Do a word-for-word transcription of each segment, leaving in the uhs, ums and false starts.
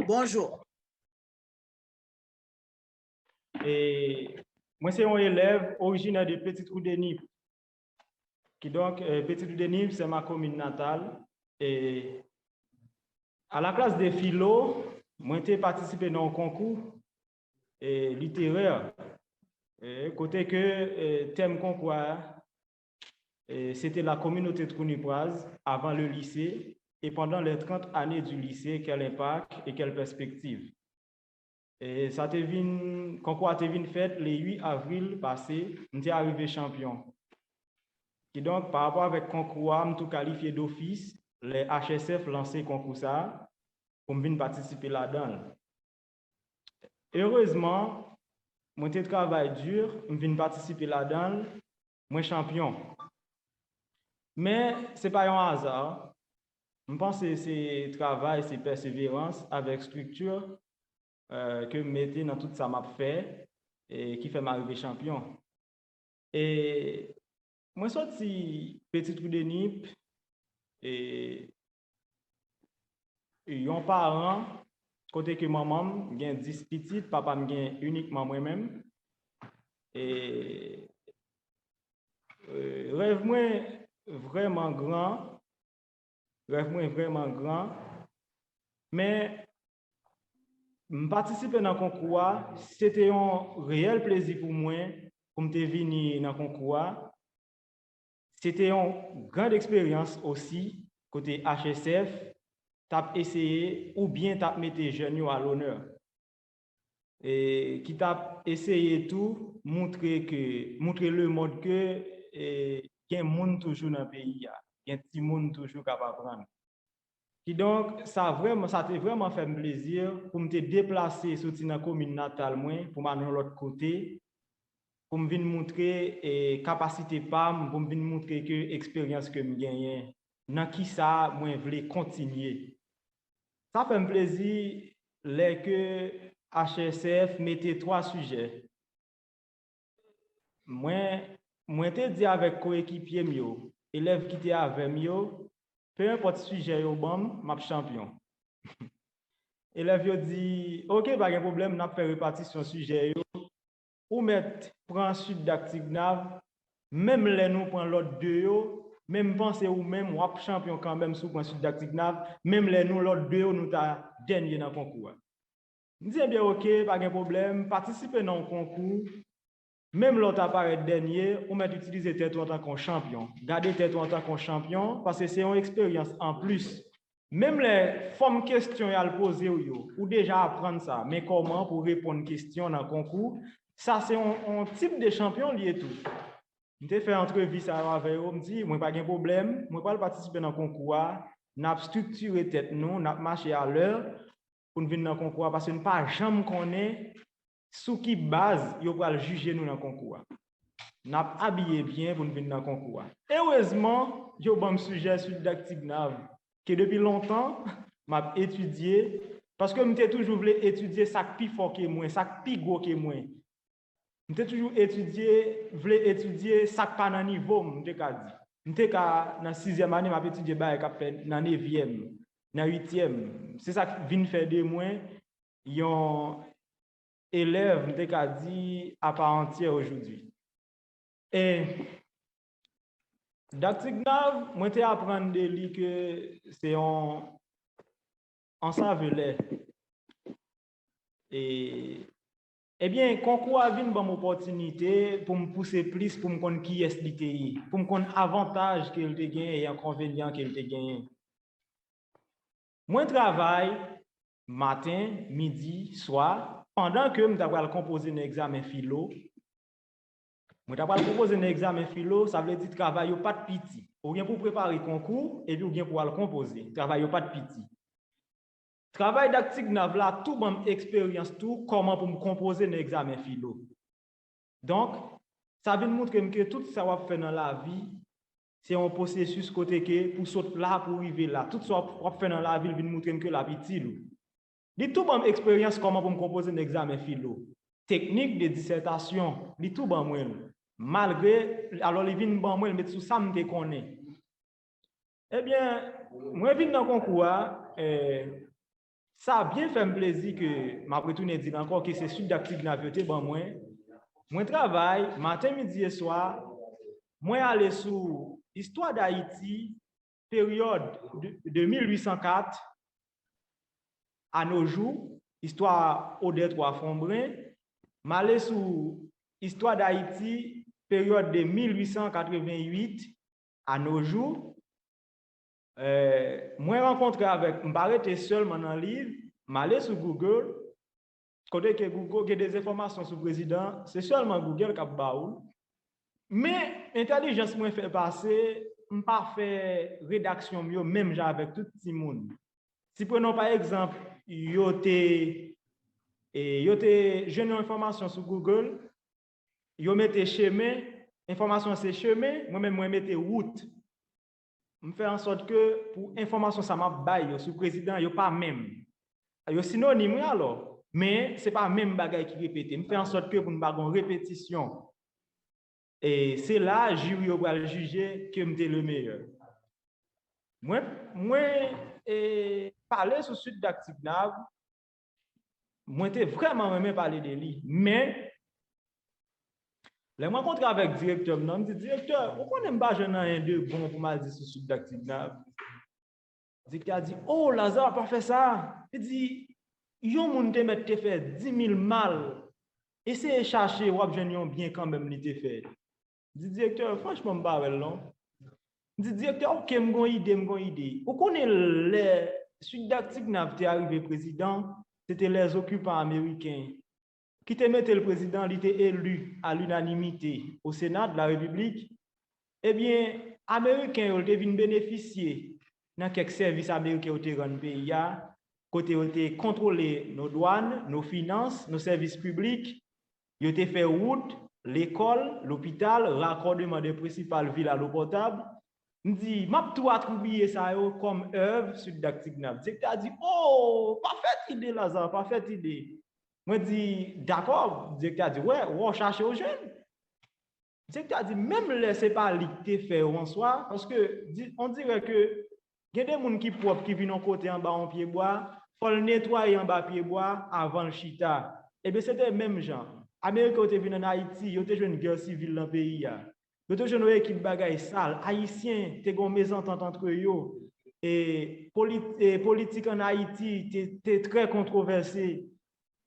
Bonjou. E mwen se yon elèv orijinè de Petit Trou de Nip. Kidonk, eh, Petit Trou de Nip, se ma komin natal. E a la klas de filo, mwen te patisipe nan yon konkou eh, literè, eh, kote ke eh, tèm konkou a eh, c'était la communauté trounipwaz avant le lycée et pendant les trente années du lycée, quel impact et quelle perspective? E sa te vin, konkou a te vin fèt le uit avril pase, m te arive chanpyon. Kidonk, pa rapò avèk konkou a, m tou kalifye dofis lè H S F lanse konkou sa a pou m vin patisipe ladan l. Erezman, mwen te travay di, m vin patisipe ladan l, mwen chanpyon. Men, se pa yon aza. M panse se travay, se pèseverans avèk estrikti eh, ke m mete nan tout sa m ap fè, eh, ki fè m arive chanpyon. E mwen soti Petit Trou de Nip, e yon paran, kote ke manman m gen dis pitit, papa m gen inikman mwen menm. E eh, rèv mwen vrèman gran, rèv mwen vrèman gran, men m patisipe nan konkou a, se te yon reyèl plezi pou mwen pou m te vini nan konkou a. Se te yon grand eksperyans osi, kote H S F t ap eseye oubyen t ap mete jèn yo a lonè. E ki t ap eseye tou moutre ke, moutre lemonn ke eh, gen moun toujou nan peyi a, gen timoun toujou k ap aprann. Kidonk, sa vrèman, sa te vrèman fè m plezi pou m te deplase soti nan komin natal mwen pou m al yon lòt kote, pou m vin moutre eh, kapasite pa m, pou m vin moutre ke eksperyans ke m genyen, nan kisa mwen vle kontinye. Sa fè m plezi lè ke H S F mete twa sijè. Mwen, mwen te di avèk koyekipye m yo, elèv ki te avè m yo, pe enpòt sijè yo ban m, m ap chanpyon. Elèv yo di, oke, pa gen pwoblèm, n ap fè repatisyon sijè yo. Ou mèt pran Sud Dak Tignav, menm lè nou pran lòt de yo, men m panse ou menm w ap chanpyon kanmenm si w pran Sud Dak Tignav, menm lè nou lòt de yo nou ta dènye nan konkou a. M di, ebyen, oke, pa gen pwoblèm, patisipe nan yon konkou, menm lè w ta parèt dènye, ou mèt itilize tèt ou antanke yon chanpyon. Gade tèt ou antanke yon chanpyon, paske se yon eksperyans anplis. Menm lè fòm kesyon y al poze w yo, ou deja aprann sa, men kòman pou reponn kesyon nan konkou, sa se yon, yon tip de chanpyon li ye tou. M te fè antrevi sa yo avè yo, m di, mwen pa gen pwoblèm, mwen pral patisipe nan konkou a, n ap estriktire tèt nou, n ap mache alè pou n vin nan konkou a, paske n pa janm konnen sou ki baz yo pral jije nou nan konkou a. N ap abiye byen pou n vin nan konkou a. Erezman, yo ban m sijè Sud Dak Tignav, ke depi lontan, m ap etidye, paske m te toujou vle etidye sa k pi fò ke mwen, sa k pi gwo ke mwen. M te toujou etidye, vle etidye sa k pa nan nivo m, m te ka di. M te ka nan sizyèm ane, m ap etidye bagay k ap fèt nan nevyèm, nan uityèm. Se sa k vin fè de mwen yon elèv, m te ka di, à part entière aujourd'hui. E Dak Tignav, mwen te aprann de li ke se yon ansavelè. E, ebyen, konkou a vin ban m opòtinite pou m pouse plis, pou m konn kiyès li te ye, pou m konn avantaj ke l te genyen e enkonvenyan ke l te genyen. Mwen travay maten, midi, swa, pandan ke m ta pral konpoze nan egzamen filo. Mwen ta pral konpoze nan egzamen filo, sa vle di travay yo pa t piti. Ou gen pou w prepare konkou, epi ou gen pou w al konpoze. Travay yo pa t piti. Travay Dak Tignav la tou ban m eksperyans tou kòman pou m konpoze nan egzamen filo. Donk, sa vin moutre m ke tout sa w ap fè nan lavi, se yon pwosesis kote ke pou sot la, pou rive la. Tout sa w ap, w ap fè nan lavi, l vin moutre m ke l ap itil ou. Li tou ban m eksperyans kòman pou m konpoze nan egzamen filo. Teknik de disètasyon, li tou ban mwen l. Malgre, alò li vin ban mwen l met sou sa m te konnen. Ebyen, mwen vin nan konkou a, eh, Sa byen fè m plezi ke m ap retounen di l ankò ke se Sud Daktignav yo te ban mwen. Mwen travay maten, midi e swa. Mwen ale sou istwa Dayiti, peryòd de, de mil uit san kat a no jou, istwa Odè Twa Fonbren. M ale sou istwa Dayiti, peryòd de mil uit san katreven uit a no jou. Eh, mwen rankontre avèk, m pa rete sèlman nan liv, m ale sou Google, kote ke Google gen de enfòmasyon sou prezidan, se sèlman Google k ap ba ou l. Men, entèlijans mwen fè pase, m pa fè redaksyon m yo menm jan avèk tout timoun. Si prenons pa egzanp, yo te, e, yo te jwenn yon enfòmasyon sou Google, yo mete chemen, enfòmasyon se chemen, mwen menm mwen mete wout. M fè ansòt ke pou enfòmasyon sa m ap bay yo sou prezidan, yo pa menm. Yo sinonim, wi, alò, men se pa menm bagay ki repete. M fè ansòt ke pou n pa gen repetisyon. E se la, jiri yo pral jije ke m te le meyè. Mwen, mwen e, pale sou Sud Daktignav, mwen te vrèman renmen pale de li. Men, lè mwen kontre avèk direktè m nan, m di, direktè, ou konnen m pa jwenn anyen de bon pou m al di sou Sud Daktignav. Direktè a di, oh, Lazare, pa fè sa. Li di, yon moun te mèt te fè di mil mal. Eseye chache, w ap jwenn yon byen kanmenm li te fè. M di, direktè, franchman, m pa wè l non. M di, direktè, oke, m gon ide, m gon ide. Ou konnen lè Sud Daktignav te arive prezidan, se te lè zokipan ameriken ki te mete l prezidan, li te eli a linanimite o Sena de la Repiblik. Ebyen, Ameriken yo te vin benefisye nan kèk sèvis Ameriken yo te rann peyi a, kote yo te kontwole nos douanes, nos finances, nos services publics, yo te fè wout, lekòl, lopital, rakòdman de prensipal vil a l'eau potable. M di, m ap tou atribiye sa yo kòm èv Sud Daktignav. Direktè a di, oh, pa fè tide, Lazare, pa fè tide. Mwen di, dakò. Direktè a di, wè, wè, w chache w jwenn. Direktè a di, menm lè se pa li ki te fè yo an swa, paske di, on dirè ke gen de moun ki pwòp ki vin yon kote anba yon pye bwa, fò l netwaye anba pye bwa avan l chita. Ebyen, se te menm jan. Ameriken yo te vin ann Ayiti, yo te jwenn gè sivil nan peyi a. Yo te jwenn yon ekip bagay sal. Ayisyen te gen yon mezantant antre yo. E, poli, e politik ann Ayiti te, te trè kontwovèse.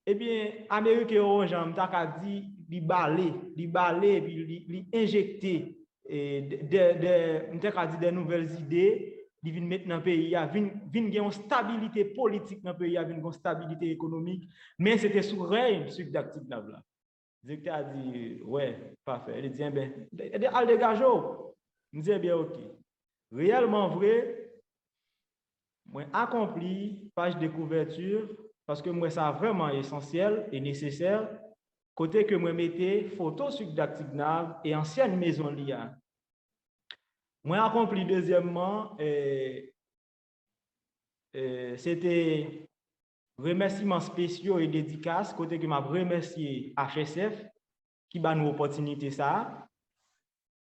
Ebyen, Ameriken yo, yon jan, m ta ka di, li bale, li bale, epi li, li enjekte, e, de, de, de, m ta ka di, de nouvèl zide, li vin met nan peyi a, vin, vin gen yon stabilite politik nan peyi a, vin gen yon stabilite ekonomik, men se te sou rèy Sud Daktignav la. Direktè a di, wè, pa fè. Li di, enben, de, de, al degaje w. M di, enben, oke. Reyèlman vre, mwen akonpli paj de kouvèti, paske m wè sa vrèman esansyèl e nesesè, kote ke mwen mete foto Sud Daktignav e ansyen mezon li a. Mwen akonpli dezyèmman, e, e, se te remèsiman spesyo e dedikas, kote ke m ap remèsye H S F ki ba nou opòtinite sa a.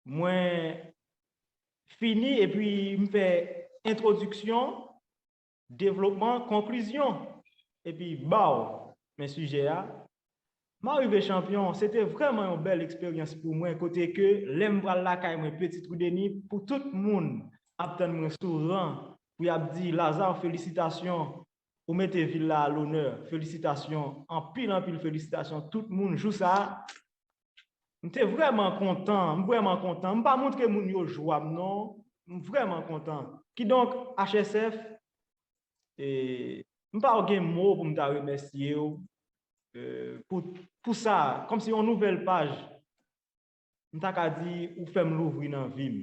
Mwen fini epi m fè entwodiksyon, devlopman, konklizyon. Epi, baw, men sijè a. Marive Chanpyon, se te vrèman yon bèl eksperyans pou mwen, kote ke lè m pral lakay mwen, Petit Trou Denis, pou tout moun ap tann mwen sou ran, pou y ap di, Lazare, felisitasyon, ou mete vil la a lonè, felisitasyon, anpil, anpil felisitasyon, tout moun, jou sa a, m te vrèman kontan, m vrèman kontan. M pa montre moun yo jwa m non, m vrèman kontan. Kidonk, H S F, e, m pa gen mo pou m ta remèsye w, e, pou, pou sa, kòmsi yon nouvèl paj, m ta ka di, ou fè m louvri nan vi m.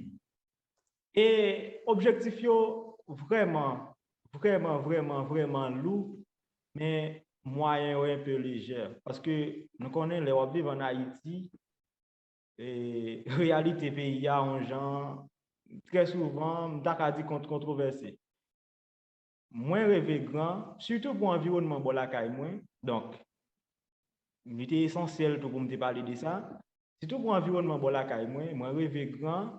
E objektif yo vrèman, vrèman, vrèman, vrèman lou, men mwayen yo enpe lejè. Paske nou konnen lè w ap viv ann Ayiti, e, reyalite peyi a, yon jan, trè souvan, m ta ka di kont-, kontwovèse. Mwen reve gran, sitou pou anviwònman bò lakay mwen. Donk, li te esansyèl tou pou m te pale de sa. Sitou pou anviwònman bò lakay mwen, mwen reve gran,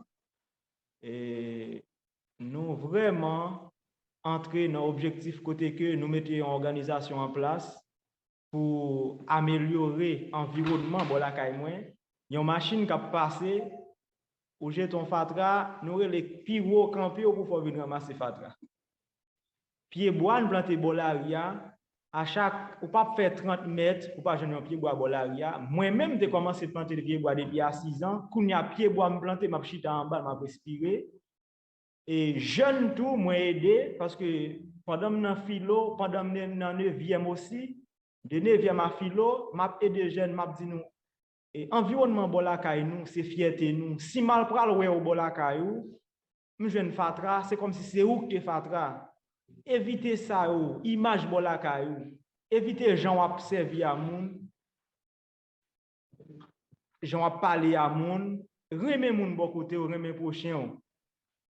e nou vrèman antre nan objektif kote ke nou mete yon òganizasyon an plas pou amelyore anviwònman bò lakay mwen. Yon machin k ap pase, ou jete yon fatra, nou rele pi wo kanpe w pou fè w vin ranmase fatra. Pye bwa n plante bò lari a, a chak, ou p ap fè trant mèt, ou pa jwenn yon pye bwa bò lari a. Mwen menm, m te kòmanse plante pye bwa depi a sis an. Kounye a, pye bwa m plante, m ap chita anba l, m ap respire. E jèn tou, mwen ede, paske pandan m nan filo, pandan m nan nevyèm osi, de nevyèm a filo, m ap ede jèn, m ap di nou, e anviwònman bò lakay nou, se fyète nou. Si m al pral wè w bò lakay ou, m jwenn fatra, se kòmsi se ou ki te fatra. Evite sa yo, imaj bò lakay ou. Evite jan w ap sèvi a moun, jan w ap pale a moun, renmen moun bò kote w, renmen pwochen w.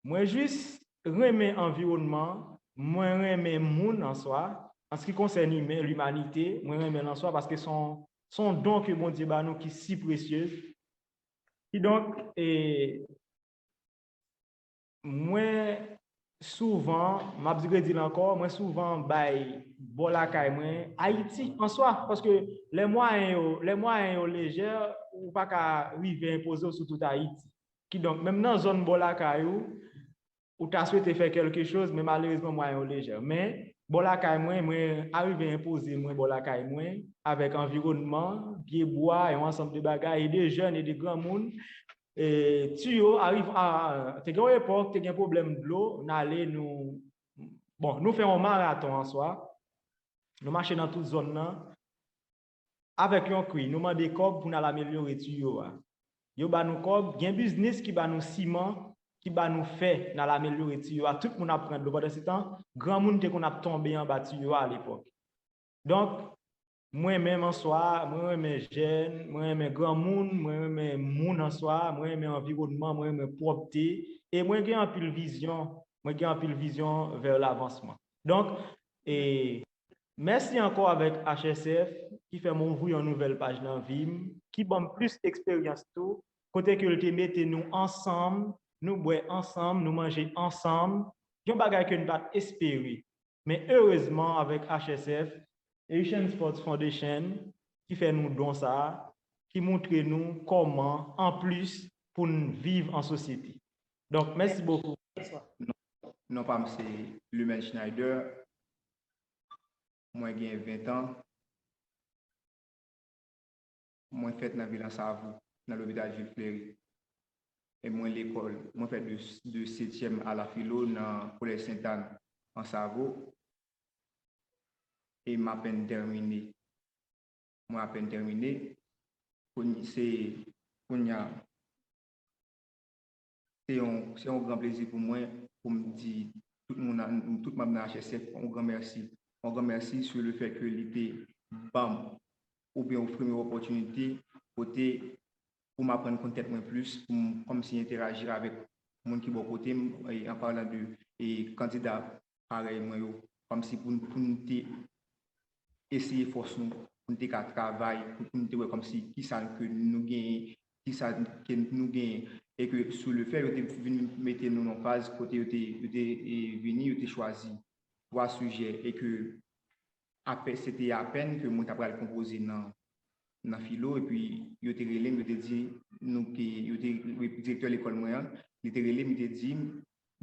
Mwen jis renmen anviwònman, mwen renmen moun an swa, an se ki konsène imen, limanite, mwen renmen l an swa paske se yon, se yon don ke Bondye ba nou ki si presye. Kidonk, e, mwen souvan, m ap redi l ankò, mwen souvan bay bò lakay mwen, Ayiti an swa, paske lè mwayen yo, lè mwayen yo lejè, ou pa ka rive enpoze w sou tout Ayiti. Kidonk, menm nan zòn bò lakay ou, ou ta swete fè kèlke choz, men malerezman, mwayen yo lejè. Men, bò lakay mwen, mwen arive enpoze mwen bò lakay mwen, avèk anviwònman, pye bwa, yon ansanm de bagay, e de jèn, e de granmoun. E tiyo arive, a, te gen yon epòk, te gen pwoblèm dlo, n ale, nou, bon, nou fè yon maraton an swa, nou mache nan tout zòn nan, avèk yon kri, nou mande kòb pou n al amelyore tiyo a. Yo ba nou kòb, gen biznis ki ba nou siman, ki ba nou fè, n al amelyore tiyo a. Tout moun ap pran dlo. Pandan se tan, granmoun te konn ap tonbe anba tiyo a alepòk. Donk, mwen menm an swa, mwen renmen jèn, mwen renmen granmoun, mwen renmen moun an swa, mwen renmen anviwònman, mwen renmen pwòpte, e mwen gen anpil vizyon, mwen gen anpil vizyon vè lavansman. Donk, e, mèsi ankò avèk H S F ki fè m ouvri yon nouvèl paj nan vi m, ki ban m plis eksperyans tou, kote ke l te mete nou ansanm, nou bwè ansanm, nou manje ansanm, yon bagay ke n pa t espere. Men erezman, avèk H S F, Haitian Sports Foundation, ki fè nou don sa a, ki montre nou kòman, anplis, pou n viv an sosyete. Donk, mèsi bokou. Non, non pa m se Lumène Schneider. Mwen gen ven tan. Mwen fèt nan vil Ansavo, nan lopital Jules Clery. E mwen lekòl, mwen fè de, de setyèm a la filo nan Kolèj Sentàn, Ansavo. E m apèn tèmine. Mwen apèn tèmine. Kounye, se, kounye a, se yon, se yon gran plezi pou mwen, pou m di tout moun, tout manm nan H S F, yon gran mèsi. Yon gran mèsi sou le fè ke li te ban m, oubyen ofri m yon opòtinite, kote pou m aprann konn tèt mwen plis, pou m kòmsi entèraji avèk moun ki bò kote m, e, an palan de, e, kandida parèy mwen yo, kòmsi pou n, pou n te eseye fòs nou, pou n te ka travay, pou, pou n te wè kòmsi kisa ke nou genyen, kisa ke nou genyen, e ke sou le fè yo te vin mete nou nan faz kote yo te, yo te, e, vini, yo te chwazi twa sijè, e ke apè, se te apèn ke mwen ta pral konpoze nan, nan filo, epi yo te rele m, yo te di nou ke, yo te, direktè lekòl mwen an, li te rele m, li te di m,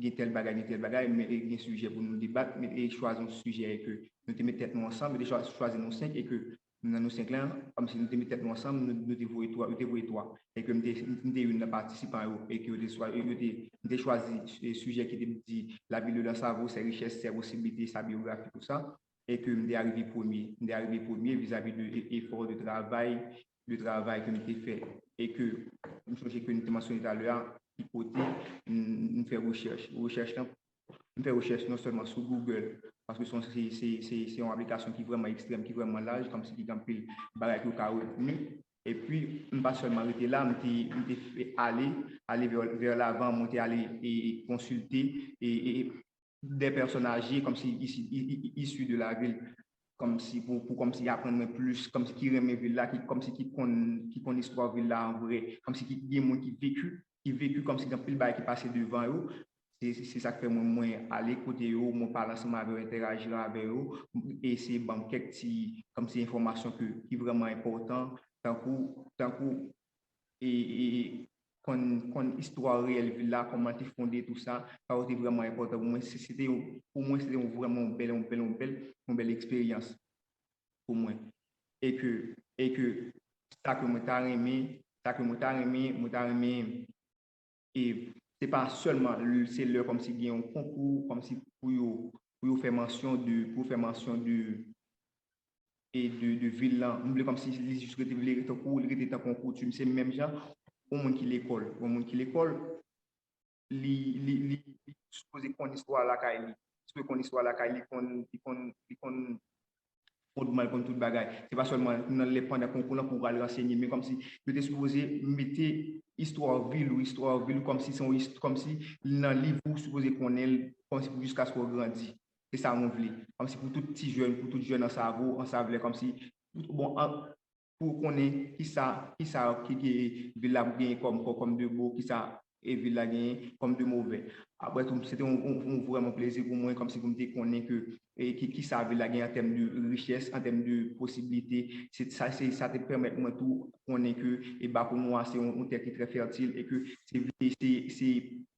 gen tèl bagay, gen tèl bagay, men gen sijè pou nou debat, men e chwazi yon sijè, e ke nou te met tèt nou ansanm, yo te chwa-, chwazi nou senk, e ke nan nou senk lan, kòmsi nou te met tèt nou ansanm, nou, nou te voye twa, yo te voye twa, e ke m te, m te youn nan patisipan yo, e ke yo te chwa-, yo te, m te chwazi, e, sijè ki te di, La ville de l'Ansavo, ses richesses, ses possibilités, sa byografi, tout sa, e ke m te arive premye, m te arive premye vizavi de e-, efò de travay, de travay ke m te fè, e ke m sonje ke nou te mansyone talè a, ki kote m, m fè rechèch. Rechèch lan, m fè rechèch non sèlman sou Google, paske se yon, se, se, se, se yon aplikasyon ki vrèman ekstrèm, ki vrèman laj, kòmsi ki gen anpil bagay ke w ka retni. Epi, m pa sèlman rete la, m te, m te fè ale, ale vè, vè lavan, mwen te ale e konsilte e, e, e de pèsòn aje, kòmsi isi, i, i, i, isi de la vil, kòmsi pou, pou kòmsi aprann mwen plis, kòmsi ki renmen vil la, ki kòmsi ki konn, ki konn istwa vil la an vrè, kòmsi ki gen moun ki veki, ki veki, kòmsi gen anpil bagay ki pase devan yo, Se se sa k fè mwen, mwen ale kote yo, mwen pale ansanm avè yo, entèraji avè yo, eseye ban m kèk ti, kòmsi enfòmasyon ke, ki vrèman enpòtan, tankou, tankou e, e, e, konn, konn istwa reyèl vil la, kòman l te fonde, tou sa, sa yo te vrèman enpòtan pou mwen. Se, se te yon, pou mwen, se te yon vrèman yon bèl, yon bèl, yon bèl, yon bèl eksperyans pou mwen. E ke, e ke sa ke mwen ta renmen, sa ke mwen ta renmen, mwen ta renmen, e se pa sèlman l-, se lè kòmsi gen yon konkou, kòmsi pou yo, pou yo fè mansyon de, pou yo fè mansyon de, e de, de vil lan. M vle kòmsi li jis rete, vle tankou li rete tankou yon koutim. Se menm jan yon moun ki lekòl. Yon moun ki lekòl, li, li, li, li sipoze konn istwa lakay li. Sipoze konn istwa lakay li, konn, li konn, li konn fondman l, konn tout bagay. Se pa sèlman nan lè pandan konkou lan pou w al ransenye, men kòmsi yo te sipoze mete istwa vil ou, istwa vil ou kòmsi se yon ist-, kòmsi nan liv ou sipoze konnen l, kòmsi pou jiskaske w grandi. Se sa mwen vle. Kòmsi pou tout ti jèn, pou tout jèn Ansavo, Ansav, lè kòmsi, bon, an, pou konnen kisa, kisa ki, ki vil la genyen kòm, kòm, kòm de bon, kisa e vil la genyen kòm de movè. Apre tou, se te yon, yon, yon vrèman plezi pou mwen, kòmsi pou m te konnen ke, e, ki, kisa vil la genyen an tèm de richès, an tèm de posiblite. Se sa, se sa te pèmèt mwen tou konnen ke, e, Bakonwa se yon, yon tè ki trè fètil e ke se, se, se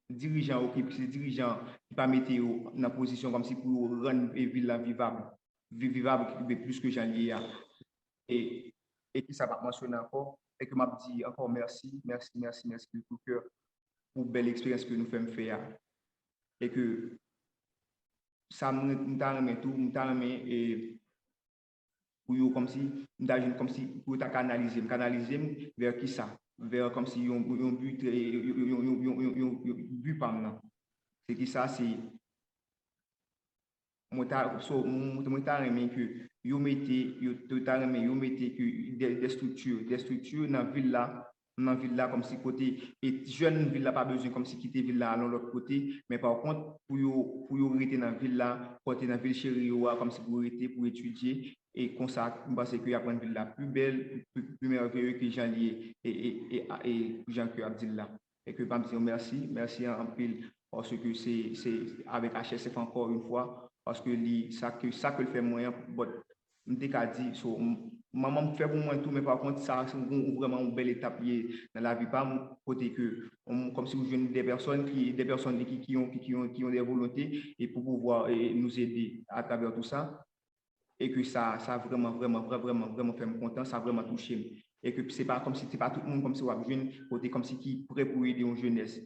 dirijan yo ki, se dirijan ki pa mete yo nan pozisyon kòmsi pou yo rann, e, vil la vivab, vi-, vivab, e, plis ke jan l ye a. E, e kisa m ap mansyone ankò, e ke m ap di ankò mèsi, mèsi, mèsi, mèsi de tout kè pou bèl eksperyans ke nou fè m fè a. E ke sa m, m ta renmen tou, m ta renmen, e, pou yo kòmsi, m ta jwenn kòmsi, pou yo ta kanalize m, kanalize m vè kisa, vè kòmsi yon, yon bi, e, yon, yon bi pa m nan. Se kisa, se mwen ta, so, mwen, mwen ta renmen ke yo mete, yo, yo ta renmen yo mete ke de, de strikti, de strikti nan vil la, nan vil la, kòmsi kote, e jèn vil la pa bezwen kòmsi kite vil la al yon lòt kote, men pa kont, pou yo, pou yo rete nan vil la, kote nan vil cheri yo a, kòmsi pou rete, pou etidye, e konsa, m panse ke y ap rann vil la pi bèl, pi, pi, pi mèveye ke jan l ye, e, e, e, e jan ke yo ap di l la. E ke m ap di yo mèsi, mèsi anpil, paske se, se avèk H S F ankò yon fwa, paske li, sa ke, sa ke l fè mwen an, but m te ka di, so, m-, manman m fè pou mwen tou, men pa kont, sa se yon, vrèman yon bèl etap li ye nan lavi pa m, kote ke, um, kòmsi ou jwenn de pèsòn ki, de pèsòn ki, ki yon, ki, ki yon, ki yon de volonte, e pou pouvwa, e, nous aider à travers tout ça. E ke sa, sa vrèman, vrèman, vrè-, vrèman, vrèman fè m kontan, sa vrèman touche m. E ke se pa kòmsi, se pa tout moun kòmsi w ap jwenn kote kòmsi ki prè pou ede yon jenès.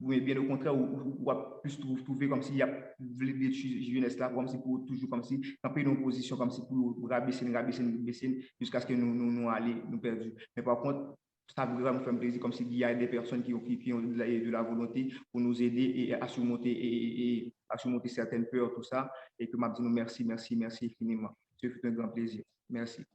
Men byen okontrè, ou, ou, w ap plis twou-, twouve kòmsi y ap vle detwi jenès la, kòmsi pou toujou kòmsi kanpe nan yon pozisyon kòmsi pou yo rabese n, rabese n, rabese n, jiskaske nou, nou, nou ale, nou pèdi. Men pa kont, sa vrèman fè m plezi, kòmsi il y a des personnes qui ont, qui, qui ont de la, de la volonté pour nous aider et à surmonter, et, et, et à surmonter certaines peurs, tout ça, et que m ap di nou mèsi, mèsi, mèsi infiniment. Ce fut un grand plaisir. Mèsi.